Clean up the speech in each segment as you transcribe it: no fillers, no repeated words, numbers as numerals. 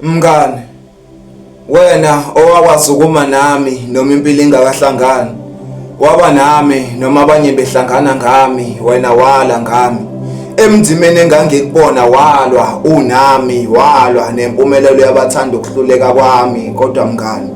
Mngane, wena owakwazi ukuma nami noma impilo ingakahlangani, waba nami noma abanye behlangana ngami, wena wala ngami. Emzimeni engangikubona walwa unami, walwa nempumelelo yabathanda ukuhluleka kwami, kodwa mngane,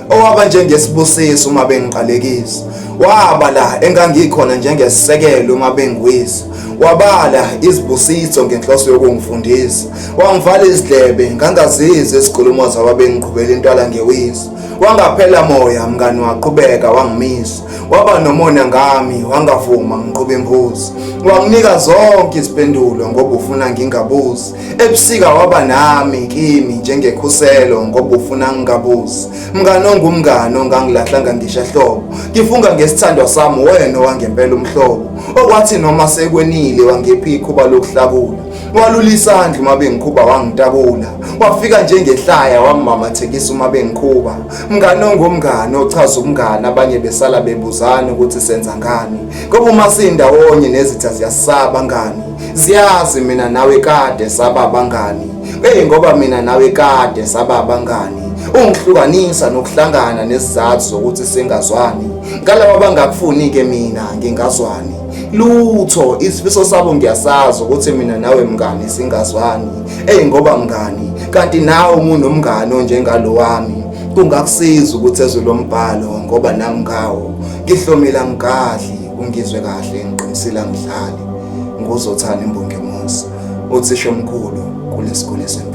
owaba njengesibusiso uma bengiqalekisa, waba la engangikhona njengesisekelo uma bengiwisa, wabala izibusiso ngenhloso yokungifundisa. Wangivala izidlebe ngangazizwa izikhulumo zababengiqhubela intwala ngewisa. Wangaphela moya mngani waqhubeka wangimisa. Waba nomona ngami wangavuma ngiqhube imbuzi. Wanginika zonke izimpendulo ngoba ufuna ngingabuzi. Ebusika waba nami kimi njengekhuselo ngoba ufuna ngingabuzi. Mngani ongumngani ongangilahlanga ngisho ehlobo. Ngifunga ngesithandwa sami wena owangempela umhlobo. Okwathi noma sekwenile wangipha ikhuba lokuhlakula. Walula isandla uma bengikhuba wangitakula. Wafika njengehlaya wangimamathekisa uma bengikhuba. Mngani ongumngani ochaza umngani abanye besala bebuzana ukuthi senza ngani. Ngoba uma sindawonye nezitha ziyasaba ngani. Ziyazi mina nawe kade saba abangani. Hey ngoba mina nawe kade saba abangani. Ungihlukanisa nokuhlangana nesizathu zokuthi singazwani. Ngalabo abangakufuni ke mina ngingazwani. Lutho, isifiso sabo ngiyasazi ukuthi mina nawe mngani singazwani. Ey ngoba mngani, kanti nawe uma unomngani onjengalo wami, kungakusiza ukuthi ezwe lombhalo ngoba nami ngawo ngihlomile angigadli, ungizwe kahle ngiqinisile angidlali. Nguzothani imbongi yomuzi, uthisha omkhulu kulesikole sempilo.